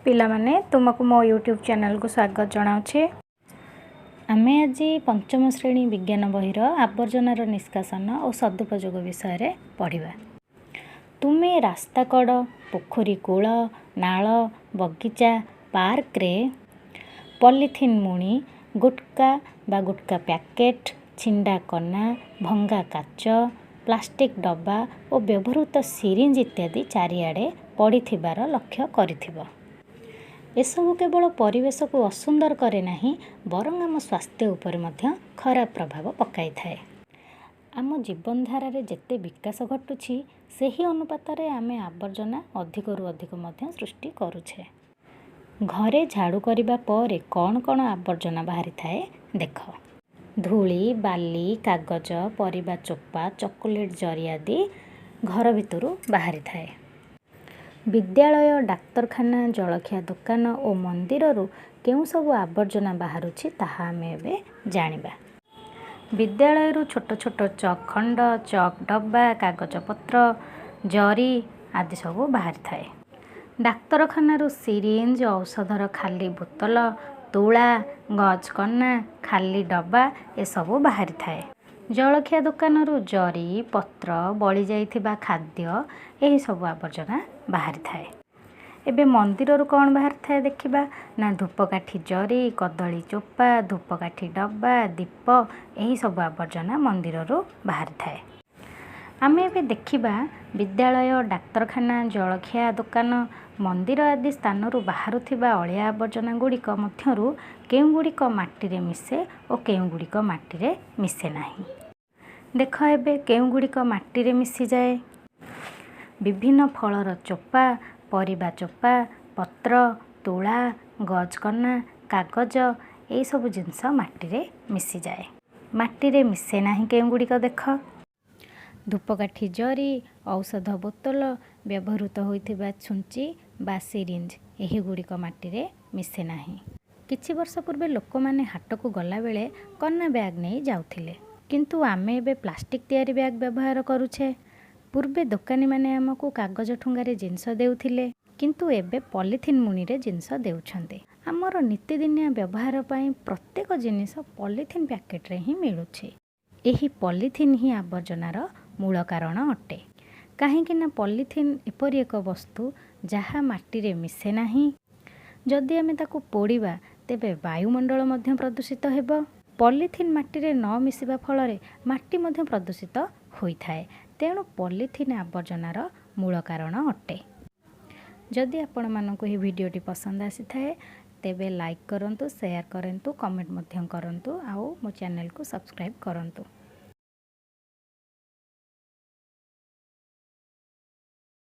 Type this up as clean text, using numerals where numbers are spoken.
ପିଲାମାନେ, ତୁମକୁ ମୋ ୟୁଟ୍ୟୁବ୍ ଚ୍ୟାନେଲକୁ ସ୍ୱାଗତ ଜଣାଉଛି। ଆମେ ଆଜି ପଞ୍ଚମ ଶ୍ରେଣୀ ବିଜ୍ଞାନ ବହିର ଆବର୍ଜନାର ନିଷ୍କାସନ ଓ ସଦୁପଯୋଗ ବିଷୟରେ ପଢ଼ିବା। ତୁମେ ରାସ୍ତା କଡ଼, ପୋଖରୀ କୂଳ, ନାଳ, ବଗିଚା, ପାର୍କରେ ପଲିଥିନ୍ ମୁଣି, ଗୁଟକା ବା ଗୁଟକା ପ୍ୟାକେଟ୍, ଛିଣ୍ଡା କନା, ଭଙ୍ଗା କାଚ, ପ୍ଲାଷ୍ଟିକ୍ ଡବା ଓ ବ୍ୟବହୃତ ସିରିଞ୍ଜ ଇତ୍ୟାଦି ଚାରିଆଡ଼େ ପଡ଼ିଥିବାର ଲକ୍ଷ୍ୟ କରିଥିବ। ଏସବୁ କେବଳ ପରିବେଶକୁ ଅସୁନ୍ଦର କରେ ନାହିଁ, ବରଂ ଆମ ସ୍ୱାସ୍ଥ୍ୟ ଉପରେ ମଧ୍ୟ ଖରାପ ପ୍ରଭାବ ପକାଇଥାଏ। ଆମ ଜୀବନଧାରାରେ ଯେତେ ବିକାଶ ଘଟୁଛି, ସେହି ଅନୁପାତରେ ଆମେ ଆବର୍ଜନା ଅଧିକରୁ ଅଧିକ ମଧ୍ୟ ସୃଷ୍ଟି କରୁଛେ। ଘରେ ଝାଡ଼ୁ କରିବା ପରେ କ'ଣ କ'ଣ ଆବର୍ଜନା ବାହାରିଥାଏ ଦେଖ। ଧୂଳି, ବାଲି, କାଗଜ, ପରିବା ଚୋପା, ଚକୋଲେଟ୍ ଜରି ଆଦି ଘର ଭିତରୁ ବାହାରିଥାଏ। ବିଦ୍ୟାଳୟ, ଡାକ୍ତରଖାନା, ଜଳଖିଆ ଦୋକାନ ଓ ମନ୍ଦିରରୁ କେଉଁ ସବୁ ଆବର୍ଜନା ବାହାରୁଛି, ତାହା ଆମେ ଏବେ ଜାଣିବା। ବିଦ୍ୟାଳୟରୁ ଛୋଟ ଛୋଟ ଚକ୍ ଖଣ୍ଡ, ଚକ୍ ଡବା, କାଗଜପତ୍ର, ଜରି ଆଦି ସବୁ ବାହାରିଥାଏ। ଡାକ୍ତରଖାନାରୁ ସିରିଞ୍ଜ, ଔଷଧର ଖାଲି ବୋତଲ, ତୁଳା, ଗଜ୍ କନା, ଖାଲି ଡବା ଏସବୁ ବାହାରିଥାଏ। ଜଳଖିଆ ଦୋକାନରୁ ଜରି, ପତ୍ର, ବଳିଯାଇଥିବା ଖାଦ୍ୟ ଏହିସବୁ ଆବର୍ଜନା ବାହାରିଥାଏ। ଏବେ ମନ୍ଦିରରୁ କ'ଣ ବାହାରିଥାଏ ଦେଖିବା ନା, ଧୂପକାଠି ଜରି, କଦଳୀ ଚୋପା, ଧୂପକାଠି ଡବା, ଦୀପ ଏହିସବୁ ଆବର୍ଜନା ମନ୍ଦିରରୁ ବାହାରିଥାଏ। ଆମେ ଏବେ ଦେଖିବା ବିଦ୍ୟାଳୟ, ଡାକ୍ତରଖାନା, ଜଳଖିଆ ଦୋକାନ, ମନ୍ଦିର ଆଦି ସ୍ଥାନରୁ ବାହାରୁଥିବା ଅଳିଆ ଆବର୍ଜନା ଗୁଡ଼ିକ ମଧ୍ୟରୁ କେଉଁଗୁଡ଼ିକ ମାଟିରେ ମିଶେ ଓ କେଉଁଗୁଡ଼ିକ ମାଟିରେ ମିଶେ ନାହିଁ। ଦେଖ ଏବେ କେଉଁଗୁଡ଼ିକ ମାଟିରେ ମିଶିଯାଏ। ବିଭିନ୍ନ ଫଳର ଚୋପା, ପରିବା ଚୋପା, ପତ୍ର, ତୁଳା, ଗଜ୍ କନା, କାଗଜ ଏହିସବୁ ଜିନିଷ ମାଟିରେ ମିଶିଯାଏ। ମାଟିରେ ମିଶେ ନାହିଁ କେଉଁଗୁଡ଼ିକ ଦେଖ। ଧୂପକାଠି ଜରି, ଔଷଧ ବୋତଲ, ବ୍ୟବହୃତ ହୋଇଥିବା ଛୁଞ୍ଚି ବା ସିରିଞ୍ଜ ଏହିଗୁଡ଼ିକ ମାଟିରେ ମିଶେ ନାହିଁ। କିଛି ବର୍ଷ ପୂର୍ବେ ଲୋକମାନେ ହାଟକୁ ଗଲାବେଳେ କନା ବ୍ୟାଗ୍ ନେଇ ଯାଉଥିଲେ, କିନ୍ତୁ ଆମେ ଏବେ ପ୍ଲାଷ୍ଟିକ୍ ତିଆରି ବ୍ୟାଗ୍ ବ୍ୟବହାର କରୁଛେ। ପୂର୍ବେ ଦୋକାନୀମାନେ ଆମକୁ କାଗଜ ଠୁଙ୍ଗାରେ ଜିନିଷ ଦେଉଥିଲେ, କିନ୍ତୁ ଏବେ ପଲିଥିନ୍ ମୁଣିରେ ଜିନିଷ ଦେଉଛନ୍ତି। ଆମର ନିତିଦିନିଆ ବ୍ୟବହାର ପାଇଁ ପ୍ରତ୍ୟେକ ଜିନିଷ ପଲିଥିନ୍ ପ୍ୟାକେଟ୍ରେ ହିଁ ମିଳୁଛି। ଏହି ପଲିଥିନ୍ ହିଁ ଆବର୍ଜନାର ମୂଳ କାରଣ ଅଟେ, କାହିଁକି ନା ପଲିଥିନ୍ ଏପରି ଏକ ବସ୍ତୁ ଯାହା ମାଟିରେ ମିଶେ ନାହିଁ। ଯଦି ଆମେ ତାକୁ ପୋଡ଼ିବା, ତେବେ ବାୟୁମଣ୍ଡଳ ମଧ୍ୟ ପ୍ରଦୂଷିତ ହେବ। ପଲିଥିନ୍ ମାଟିରେ ନ ମିଶିବା ଫଳରେ ମାଟି ମଧ୍ୟ ପ୍ରଦୂଷିତ ହୋଇଥାଏ। ତେଣୁ ପଲିଥିନ୍ ଆବର୍ଜନାର ମୂଳ କାରଣ ଅଟେ। ଯଦି ଆପଣମାନଙ୍କୁ ଏହି ଭିଡ଼ିଓଟି ପସନ୍ଦ ଆସିଥାଏ, ତେବେ ଲାଇକ୍ କରନ୍ତୁ, ସେୟାର କରନ୍ତୁ, କମେଣ୍ଟ ମଧ୍ୟ କରନ୍ତୁ ଆଉ ମୋ ଚ୍ୟାନେଲକୁ ସବସ୍କ୍ରାଇବ୍ କରନ୍ତୁ।